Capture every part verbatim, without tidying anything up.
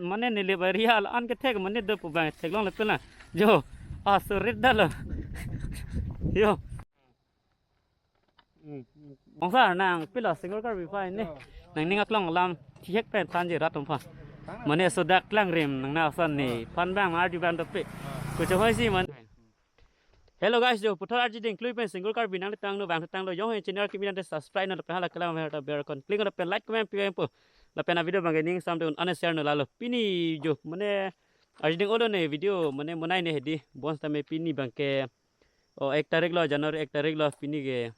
Mane Nilip area la-an kethek mane do pu bang theklong le pela. Jo, asurit dah lo. Jo. Ongsar nang pilo Single Karbi aphan ne. Nangning aklong alam thihek pen thanji rat atum aphan. Mane sodak langrim nang na ason nephan bang arju bang dopik. Kuchehoi si mane. Hello guys, jo puthot arju ding klui pen Single Karbi nanglitum tanglo bang tanglo jong he channel kimi nang subscribe non lapen hala kelang bell icon click non lapen like comment pi po. Lapen a video bang ning sam dun ane share non lalo. Pini jo mane arju ding olo ne video mane monai ne hedi bon tame pini bang ke o ek tarik lo, January ek tarik lo pini ke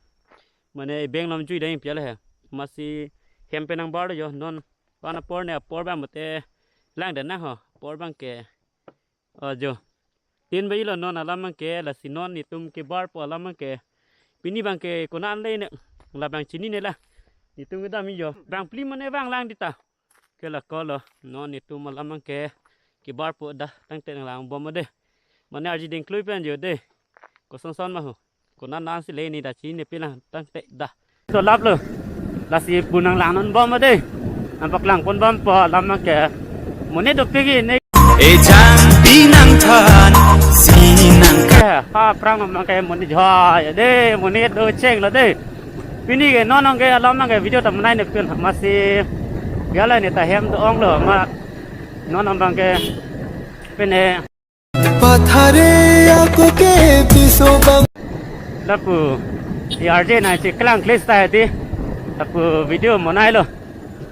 mane beng lam jui dang piala he. Masi hem pen nang bar jo non wana apor ne apor bang mate lang den na ho apor bang ke. O jo. Tin baji lo non alam bang ke lasi non netum kebarpo alam bang ke. Pini bang ke konat le ne la bang chinine la. Netum kedam jo. Bang phli mane bang lang dita. Ke la ko lo non netum alam bang ke kebarpo dah tangte nang lang bom de. Mane arju ding klui pen jo de. Koson son ma ho. Konat nang si le ne dah chinine pila tangte dah. To lap lo. Lasi pu nang lang non bom de. Nang paklang pon bompo alam bang ke. Monit dopik ne. Ejang pinang than, si nang ka. Ha, prang nang bang ke monit jha ya de, monit do cheng lo de. Pini ke non nang ke alam bang ke video ta monai ne pin masi. Biala ne ta hem do-ong lo ma. Non nang bang ke pine. Pathare ako ke piso bang. Lapu, i arje nangcheklang klis ta hedi. Lapu video monai lo.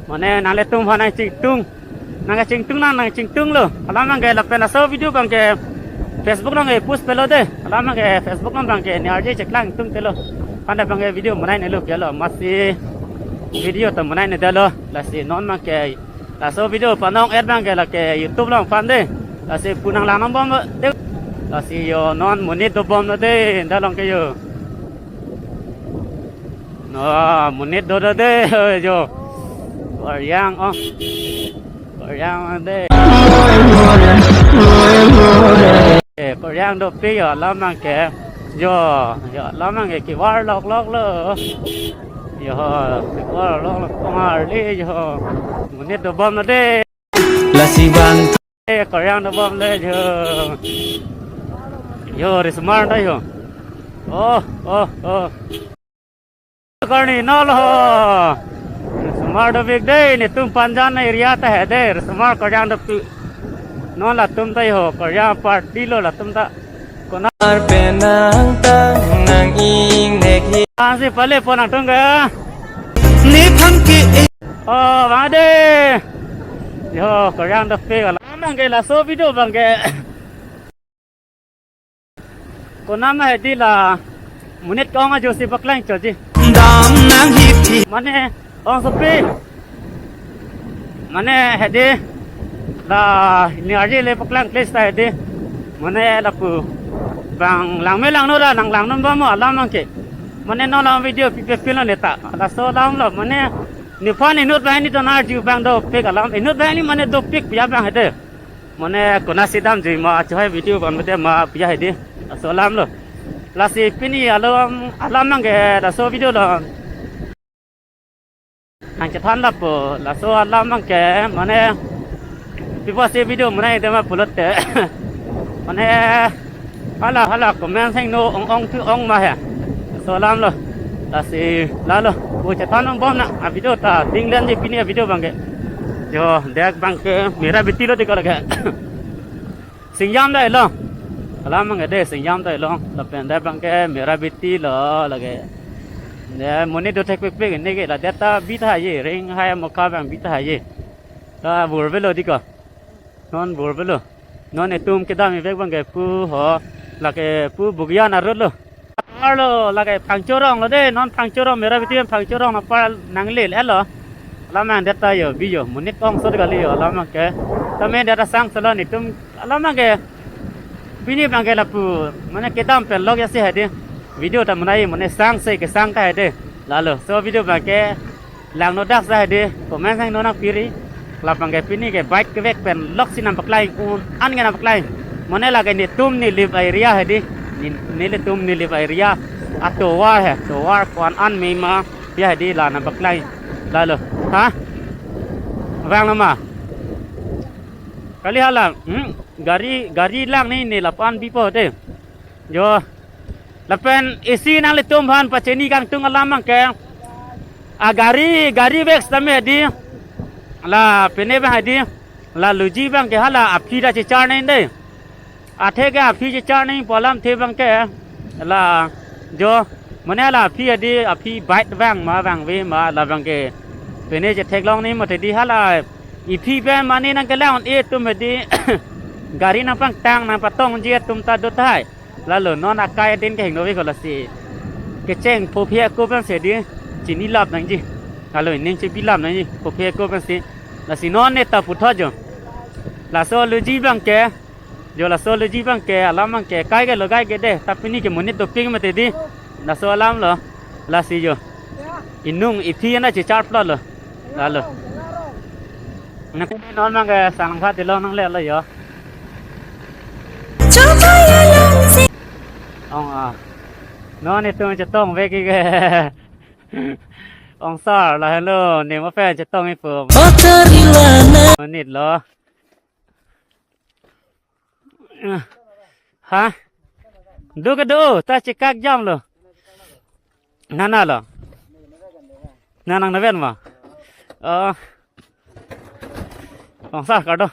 Mane nanglitum aphan nangchingtung. Nangchingtung nang nangchingtung lo. Alam bang ke lapen laso video bang ke Facebook nang ke post pelo de. Alam bang ke Facebook nang bang ke ne arje cheklang tung telo. Panda bang ke video monai ne lo ke lo. Masi video ta monai ne de lo. Lasi non bang ke laso video panong et bang ke lake YouTube along pan de. Lasi pu nang lang non bom de. Lasi jo non monit do bom de. Dah long ke jo. No, monit do de de. Jo. Koryang oh. Koryang de. Eh, koryang dopik jo alam bang ke. Jo, jo alam bang ke kebar lok lok lo. Jo, kebar lok lok pengar li jo. Monit do bom de. Lasi bang. Eh, koryang do bom le jo. Jo, risomar ta jo. Oh, oh, oh. Karni nol ho. Risomar dopik de, netum Panjan area ta hedi, risomar koryang dopik. Non latum ta jo, koryang party lo latum ta. Konat penang tang nang ingnek hi. Ansi pale pon nangtum ke. Nephan ke e. Oh, bang de. Jo, koryang dopik alam bang ke laso video bang ke. Konat ma hedi la monit kong ajo si paklang choji. Dam nang hip hi. Mane ongsopi. Mane hedi la ne arje le paklang klis ta hedi. Mane lapu bang lang me lang no la nang lang non bom alam bang ke. Mane non alam video pipe pilo ne ta. Laso alam lo mane nephan inut banghini ton arju bang dopik alam. Inut banghini mane dopik piya bang hedi. Mane konatsi damjui ma chehoi video bang mate ma piya hedi. Laso alam lo. Lasi pini alam alam bang ke laso video lo. Nangchethan lapu laso alam bang ke mane pipo si video monai de ma pulote. Mane hala hala comment seng no ong ong tu ong ma he. Laso alam lo. Lasi lalo. Pu chethan nang bom na a video ta ding len di pini a video bang ke. Jo, dak bang ke Mera Biti lo di ko lake. Singjam dai lo. Alam bang ke de singjam dai lo. Lapen dak bang ke Mera Biti lo lake. Ne monit do thekpikpik ne ke la deta bit ha je, ring hai mokha bang bit ha je. Ta bur velo di ko. Non bur velo. Non etum kedam ivek bang ke pu ho. Lake pu Bugyan arlo. Arlo lake Phangchorong lo de, non Phangchorong Mera Biti Phangchorong na par nang lel elo. Alam bang deta jo, bi jo, monit kong sot kali jo, alam bang ke. Tame deta sang solo netum, alam bang ke. Pini bang ke lapu, mane kedam pen lok ya si hedi. Video ta monai, mane sang se ke sang ta hedi. Lalo, so video bang ke. Lang no dak sa hedi, comment seng no nang piri. Labang ke pini ke bike kevek pen lok si nang paklai un an ke nang paklai. Mane lake netum Nilip area hedi. Ni- nelitum Nilip area. Atovar he, tovar ko-an an mema. Ya hedi la nang paklai. Lalo. Ha? Vang nama. Kali hala, hmm, gari, gari lang ni, ne lapu-an bipo te. Jo, lapen isi nanglitum aphan pachini kangtung alam abangke. A gari, gari bag sitame di. La pine abang di. La luji abangke hala aphi ta chechar nangji de. Athe ke aphi chechar nangji pu alamthe abangke. La jo, mane la aphi di, aphi bike abang ma, abang ave ma, la abangke. Pine chetheklong nangji mati di hala. Iphi pen mane nangkelang un-e atum di. Gari nangpangtang nangpatongji atum ta do tahai. Lalo non akai adin kehingno ave ko lasi. Kecheng pho phe ako pensi di. Chini lap nangji. Lalo ining chebi lap nangji. Pho phe ako pensi. Lasi non ne ta puthot jo. Laso luji abangke. Jo laso luji abangke, alam abangke, kai ke logai ke de, ta pini ke monit dopik mati di. Laso alam lo. Lasi jo. Inung iphi ana chechar plot lo. Lalo. Nang non abangke Sanglangkha Dilong nanglelo jo. Ong a. Non itum chetong ave ke ke. Ong sar la hello, ne ma pen chetongji pu. Monit lo. Ha? Do ke do, ta chekak jam lo. Nana lo. Nanang naven ma. Oh. Ong sar kardom.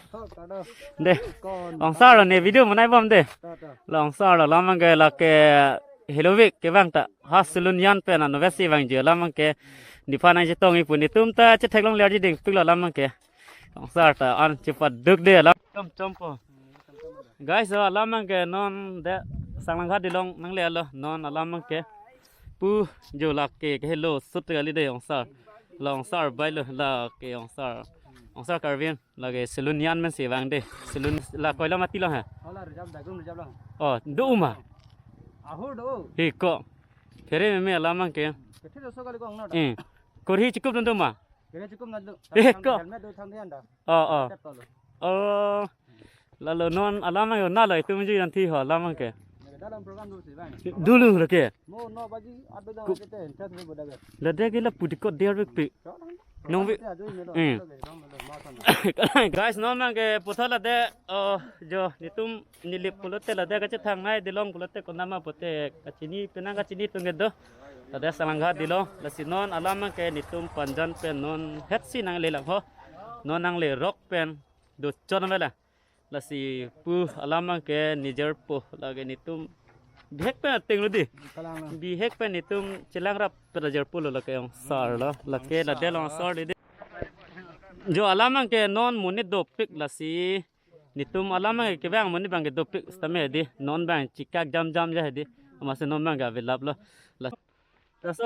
De. Ong sar lo ne video manai bom de. Lo ong sar lo alam abangke lake helovik kevang ta. Ha salon yan pen ano vesi vangji alam abangke. Nephan nangchetongji pu netum ta chetheklongleji dingpik lo alam abangke. Ong sar ta an chepaduk de alam. Chom chom po. Guys, so alam abangke non de Sanglangkha Dilong nanglelo non alam abangke. Pu jo lake ke hello sut kali de ong sar. La ong sar bai lo lake ong sar. Ong sar Karvin lake salon yan pensi vang de. Salon la koila mati lo ha. Hala reserve, dagum reserve lang. Oh, do ma. Ahur do. He ko. Phere meme alam abangke. Kethe do so kali ko ong na. Eh. Korhi chukup do ma. Kere chukup na do. Eh, ko. Helmet do thang dian da. Oh, oh. Tep to lo. Oh. Lalo non alam abang na lo itum ju nanti ho alam abangke. Dalam program do si bang. Dulu lake. Mo no baji ado jang Ku- kete entas mo boda be. Lade ke lapu dikot der bek pe. Nong bi. Ado melo. Hmm. Guys, non abangke puthot lade, oh, jo, netum Nilip pulote lade kachethangnei Dilong pulote konama pote kachini penang kachini tung kedo. Lade Sanglangkha Dilong lasi non alam abangke netum Panjan pen non hetsi nanglelang ho. Non nangle rok pen do chon mela. Lasi pu alam abangke nijer po lake netum bihek pen ating lo di. Kalang lo. Bihek pen netum chelang rap pen ajer po lo lake ong sar lo. Lake lade long sar di. Jo alam abangke non monit dopik lasi. Netum alam abangke kevang monit abangke dopik sitame di non abang chekak jam jam ja di. Amatsi non abangke avelap lo. La. Laso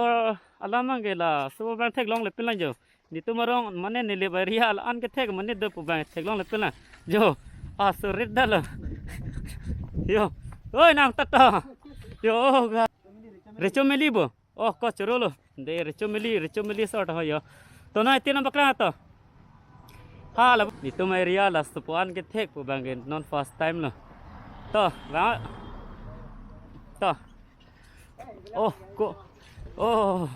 alam abangke laso abang theklongle pinlang jo. Netum arong mane Nilip area la-an kethek monit do pu abang theklongle pinlang. Jo. Asurit da lo. Jo. Oi nang tata. Jo. Ga. Recho meli bo. Oh, ko choro lo. De recho meli, recho meli sort ho jo. To na itin nang paklang to. Hala, netum area laso pu-an kethek pu abangke non first time lo. To, bang. To. Oh, ko. Oh.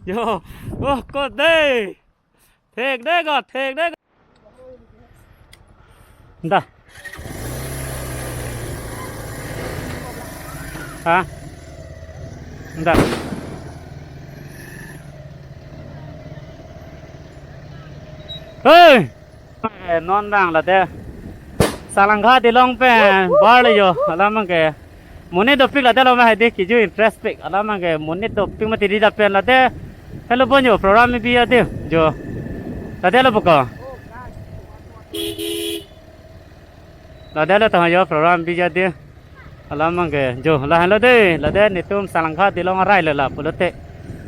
Jo. Oh, ko de. Thek de ko, thek de ko. Da. Ha? Da. Hey! Eh, non abang lade. Sanglangkha Dilong pen bar le jo, alam abangke. Monit dopik lade lo ma hai de kiju interest pik. Alam abangke monit dopik mati di lapen lade. Hello bon jo program bi ade jo. Lade lo boko. Lade lo tang jo program bi ade. Alam abangke jo la hello de lade netum Sanglangkha Dilong arai lo la pulote.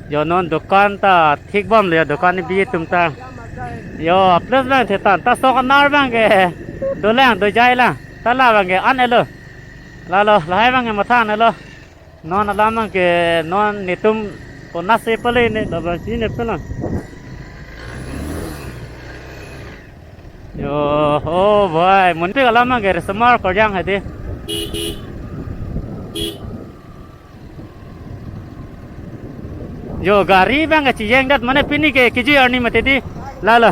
Jo non dukan ta thik bom le dukan bi atum ta. Jo plus abang thetan ta sok anar abangke. Dolang dojai la. Ta la abangke an elo. Lalo, lahai abangke matha an elo. Non alam abangke, non netum konatsi pale ne, labang si ne pala. Jo, oh bhai, monit alam abangke, resomar korjang hai de. Jo, gari abangke chijeng dat mane pini ke kiji arni mati di. Lalo.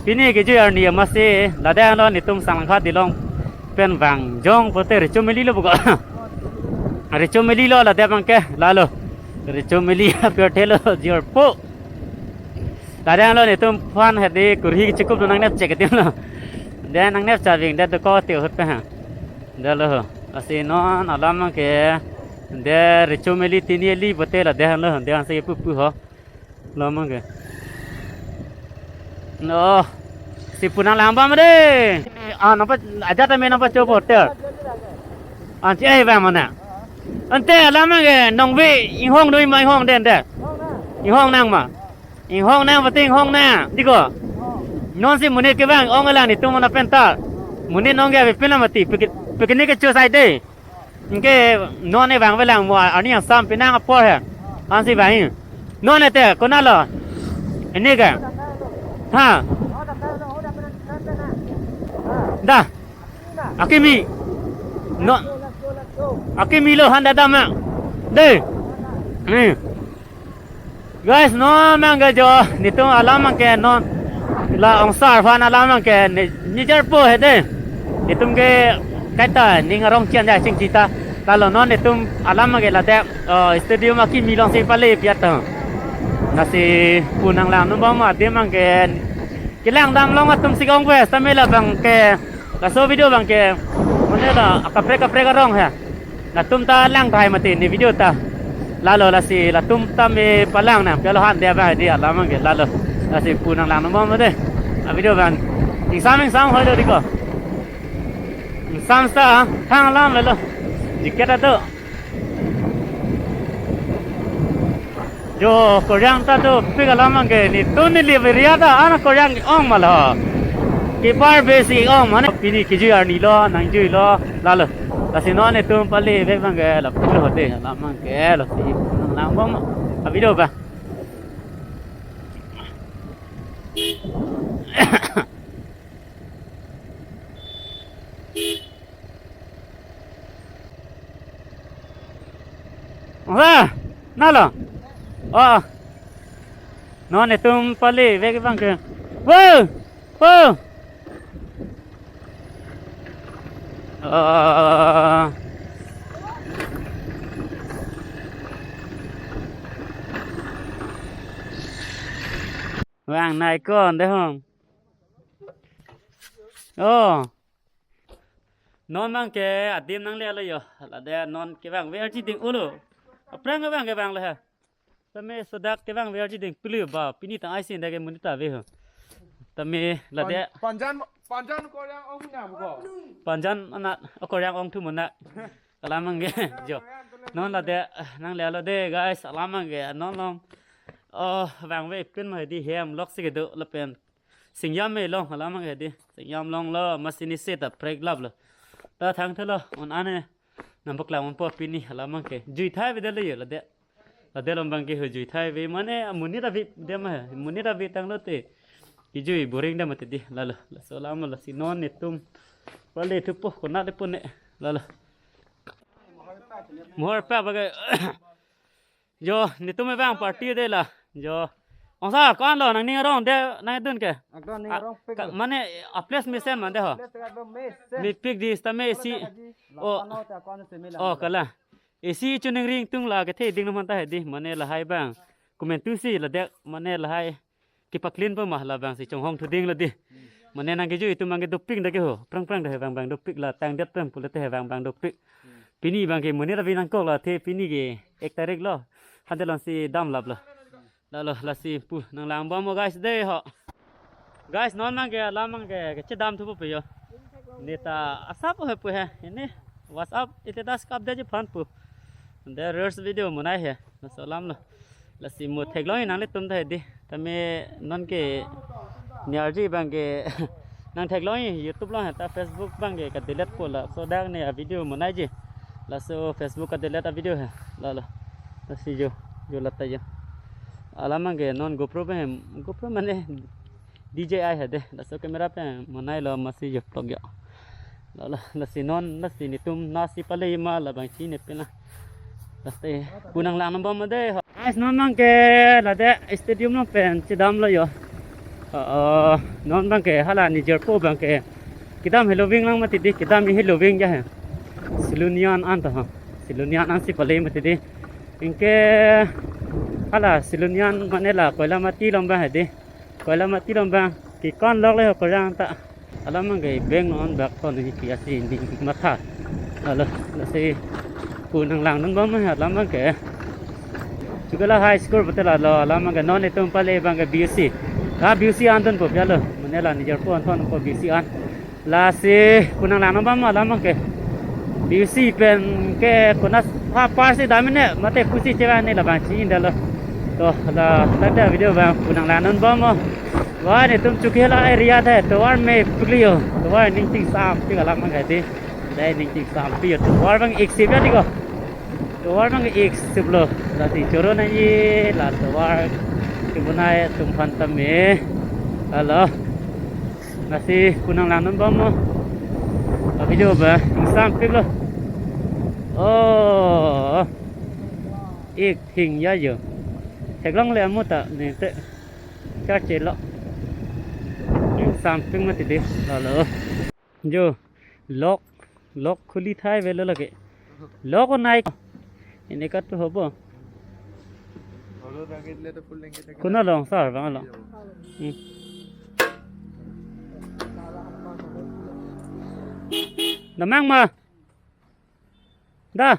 Pini kejui arni amatsi ladak lo netum Sanglangkhat Dilong pen vangjong pote recho meli lo buka. Recho meli lo ladak abangke, lalo. Recho meli apirthe lo jirpo. Ladak lo netum aphan hedi kurhi chikup lo nangnep chek adim lo. De nangnep chaving de doko te ahut pe ha. De lo ho. Lasi non alam abangke de recho meli tini eli pote ladak lo. De ansi pupu ho. Alam abangke. No. Si pu nanglang bom de. Ah, nangpa ajat ame nangpachopo ter. Ansi eh bang mana. Ante alam abangke nongve inghong doi ma inghong den de. Inghong nang ma. Inghong nang pati inghong nang. Diko. Nonsi monit kevang ong alang netum mana pentar. Monit nong ke avepin la mati. Piki-, picnic kecho sai de. Anke non ne vangvelang mo arni asam pinang apor he. Ansi vang. Non ne te konatlo? Ini ke? Ha. Da. Akimi. No. Akimi lo handa dama. De. Hmm. Guys, non abangke jo, netum alam abangke non la ongsar aphan alam abangke ne, ne jirpo he de. Netum ke kaita ning arong chian ja chingchi ta. Lalo non netum alam abangke ladak, oh, stadium akimi alongsi pale piat to. Lasi pu nanglang non bom adim abangke kelang damlong atum si ong ves ta me labangke. Laso video abangke mane la akaprek kaprek arong he. Latum ta lang thai mati ne video ta. Lalo lasi latum ta me palang nang pelo han dia ba di alam abangke lalo. Lasi pu nanglang non bom de. A video abang. Ingsam ingsam hoi lo diko. Ingsam sa thang alam lo. Diket ato. Jo, koryang ta dopik alam abangke netum neli area ta an koryang ong ma lo. Kepar besi ong mane pini kejui arni lo, nangjui lo, lalo. Lasi non netum pale vek abangke lapu lo de, alam abangke lasi nanglang bom. A video ba. Wah, nalo. Oh. Non netum pale vek abangke. Wow! Wow! Oh. Vang nai kon de hong. Oh. Non abangke adim nangle lo yo. Lade non kevang ver chiding ulo. Aphrang kevang kevang le ha. Tame sodak kevang ver chiding pulu ba pini tang aisi dake monit ta ave ho. Tame lade Pan-, Panjan, Panjan koryang ong na buko. Panjan anak koryang ong thu mona. Alam abangke jo. Non lade nangle lo de guys, alam abangke non long. Oh, vangve pin ma di hem lok si kedo lapen. Singjam me long alam abangke di. Singjam long lo, amatsi ne seta prek lap lo. Ta thangthe lo, un ane. Nangpaklang unpo pini alam abangke. Jui thai ave det lo yo lade. Lade alam abangke ho jui thai ave mane monit ave det ma he. Monit ave tanglo te. Kejui boring det mati di. Lalo, laso alam lasi non netum. Pale thupo konat le pone. Lalo. Mohor pa bagai. Jo, netum abang party de la. Jo. Ongsar, ko-an lo nangning arong de nangdun ke? Ekdom ning arong pik lo. Mane a place mesen mane ho. Place ekdom mesen. Mepik di sitame isi. Oh. Lapan lo ta ko-an semi la. Oh, kala. Isi chuning ring tung la kethe ding naman ta he di. Mane lahai abang. Kumen tu si la dek mane lahai. Kepaklinpo ma labangsi chonghong thuding lo di. Mane nangkejui atum abangke dopik dake ho. Prang prang de he abang abang dopik la tangdet prang pulote he abang abang dopik. Pini abangke monit ave nangkok la the pini ke ek tarik lo. Hande longsi dam lap lo. Lalo lasi pu nanglang bom mo guys de ho. Guys non abangke alam abangke kechedam thupo pe yo. Ne ta asap he pu he. Ini WhatsApp status kap de ji phan pu. De reels video monai he. Laso alam lo. Lasi mo theklong nanglitum ta he di. Tame non ke niarji abangke nang theklong YouTube lo he ta Facebook abangke ka delete po laso dak ne a video monai ji. Laso Facebook ka delete a video he. Lalo. Lasi jo jo lata jo. Alam abangke non GoPro pen GoPro mane D J I he de. Laso camera pen monai lo amatsi jo vlog jo. Lalo, lasi non, lasi netum nasi pale ma labangsi ne pena. Lasi pu nanglang nang bom de. Guys, non abangke lade stadium along pen chedam lo yo. Oh, non abangke hala ne jirpo abangke kedam heloving lang mati dei, kedam heloving aja he. Silonijan an to ha. Silonijan ansi pale mati dei. Anke hala Silonijan mane la Koilamati along abang he dei. Koilamati along abang kekon lok le ho korang ta. Alam abangke beng non bak ton ni kiasi ni matha. Alo, lasi pu nanglangdun bom he alam abangke. Chukela High School pute lalo, alam abangke non itum pale abangke B U C. Ah, B U C an dunpo pi alo. Mane la ne jirpo an thonpo B U C an. Lasi pu nanglangdun bom alam abangke. B U C pen ke konat ha par si damne mate kusi chewa ne labang chi-in detlo. To la tangte video abang pu nanglangdun bom. Wah, netum chukela area te tovar mepiklo. Tovar ning chingsampik alam abangke dei. Dei ning chingsampik tovar abang ik sip ya dei ko. Tovar abang ik siplo. Lasi choro nangji la tovar kebonai atum aphan tame. Alo. Lasi pu nanglangdun bom. Avideo abang ingsampiklo. Oh. Ik thing ya jo. Theklongle amu ta ne te. Charche lo. Ingsampik mati dei. Alo. Jo. Lock, lock khuli thai avelo lake. Lock nai. Ini kat tu hobo. Kuno along sar abang along. Hmm. Damnang ma. Da.